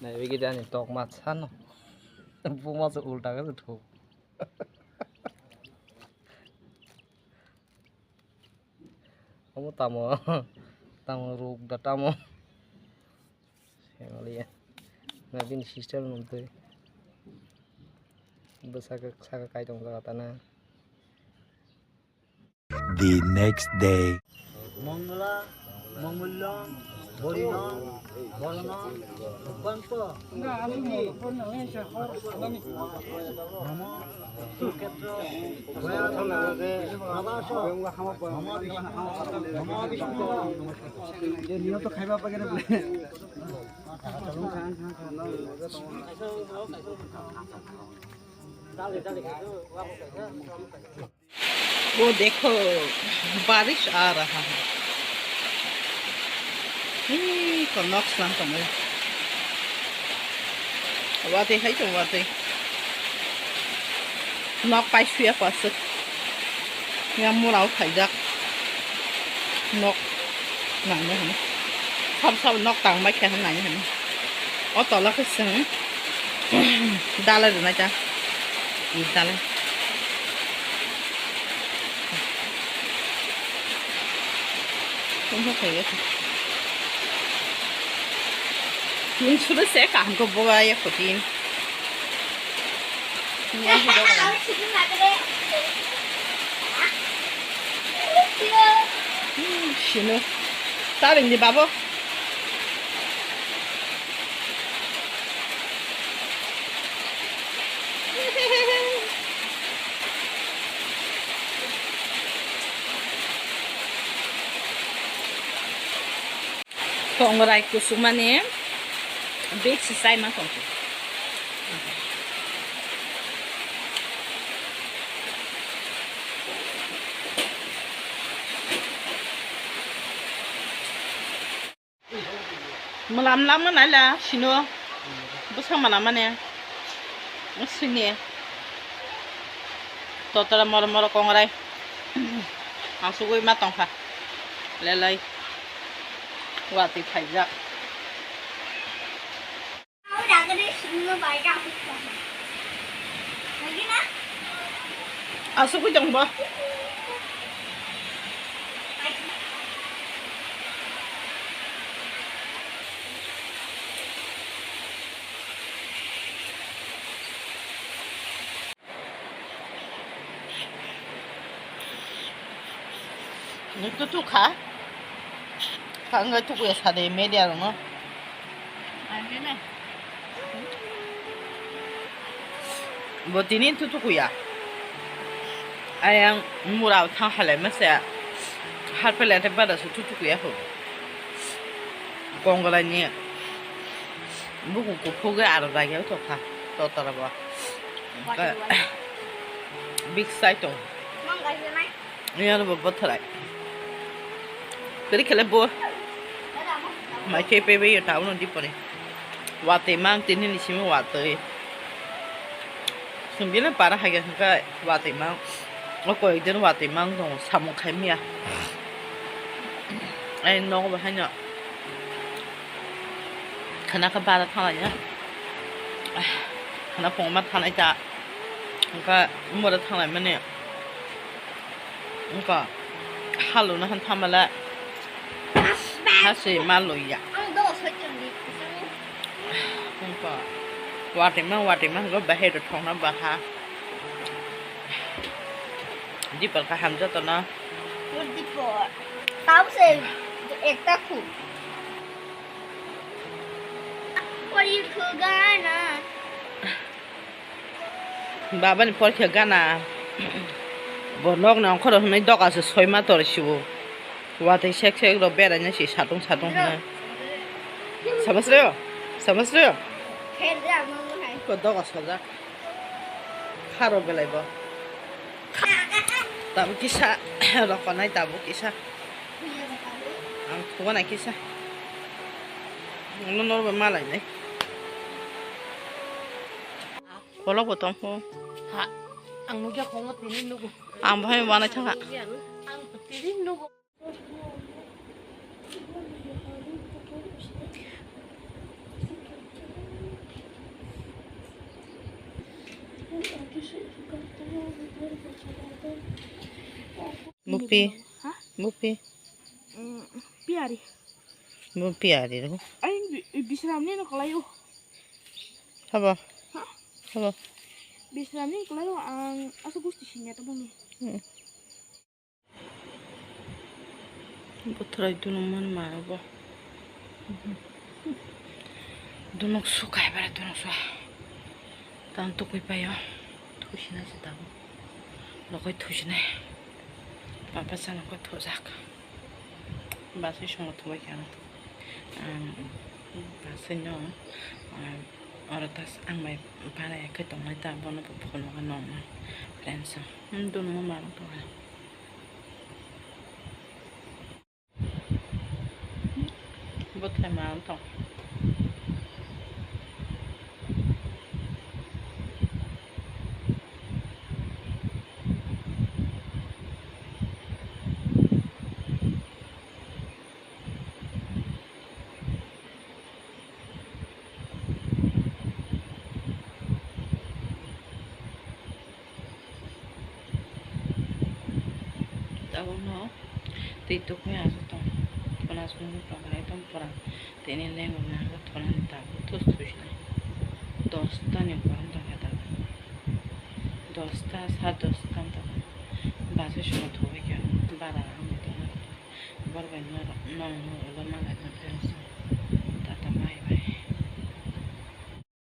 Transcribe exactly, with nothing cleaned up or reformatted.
Naiwi khe ani tokma sano. Buma se ulta khe se thuk. Omo tamo, tamo ruk da tamo. Hemaliya. Na bini sister nung twi. Bwsakhe saka kai tong jaga tana. The next day. Mongla, Mongolong, Borinong, Boronong, Bangpo, Namo, Suketro, Goyalana, Abaso, Mamo Bishnu, Mamo Bishnu. Niyo to khaiba pagere bole. वो देखो, बारिश आ रहा है। Hi, ko nok slam tongo. Watwi hai tongo, watwi. Nok pai suya kwaswk. Yang murao phaijak. Nok. Nangya hwnwi. Sabo sabo nok tang bai khe hwnwi nangya hwnwi. O tola khe chwng dalai rwnai ta. Ih, dalai. Tungkha khaio. Tin sudu se kaham ko boga ya ko tin. Sino. Tabing di babo. Kongrai kusumani big se chai ma tong. Mlam lam naila sino bwsa mana mane sini totora moro moro kongrai asugwi ma tongkha lelai watwi phaijak. Asugwi tong bo. Nung tutuk kha. Kha wngkha tukuya sade media rokno. Bo tini tutukuya. Ayang mura thang halai masa. Harpele te bada su tutukuya ho. Kongola ni. Buku kuphuk ge aro dagi tokha. Totora bo. Big side to. Yang bo bothrai. Kari khele bo. Mai khe pe be yo town di pore. Watwi mang tini ni simi watwi. Sumbi le para hage hingka watwi mang. O koi din watwi mang dong samung khai miya. Ai nogo bo haino. Khana khe bara thanglai ya. Khana phungma thanglai ta. Hingka mura thanglai mani. Hingka haluna han thamala. Hasi malui ya. Hingka. Watima watima hingka bahai do thongna baha. Dipal ka hamja to na. Dipal. Tau se ekta khu. Pori khu gana. Baba ni porkhe gana. Bo nok na ongkhoro hwnwi doga se soima tor sibo. Watwi sek sek rok beraina si satung satung hwnwi. Samasreo? Samasreo? Ko doga sojak. Kharo belai bo. Tabuk kisa rokonai tabuk kisa. Ang thugo nai kisa. Ang no norba malai nai. Kolok bo tong pho. Ha, ang nugya khongo tini nugo. Ang bahai wanai thangkha. Ang tini nugo. Pi. Ha? Bo pi. Mm, piyari. Bo piyari ro. Ai, bi-, bisramni no kalai o. Habo. Ha? Habo. Bisramni kalai o, ang asa gusti sinya to boni. Hmm. Bothrai dunung man ma bo. Dunuk su kai bara dunuk su. Tang tukui paio. Thusinai se tabuk. Lokoi thusinai. Papa sana koi thujak. Basai songo thubai kha. Ang basai no, ang oro tas ang bai bana khe tongnai ta bono bo phone o nong na. Friends o. Hmm, dunung ma rok tongo. Bwthai ma wng tong. Tabukno twi tukui aswk tong. Phunasmung tongkha ekdom pura. Tini lengmani aswk thonani tabuk thus thusinai. Dosta ni borok tongkha tabuk. Dosta, sat dosta tongkha. Basai songwi thubai kha. Bara hambai tongkha. Borok bai norok, norok, norok ulo manlai tongkha.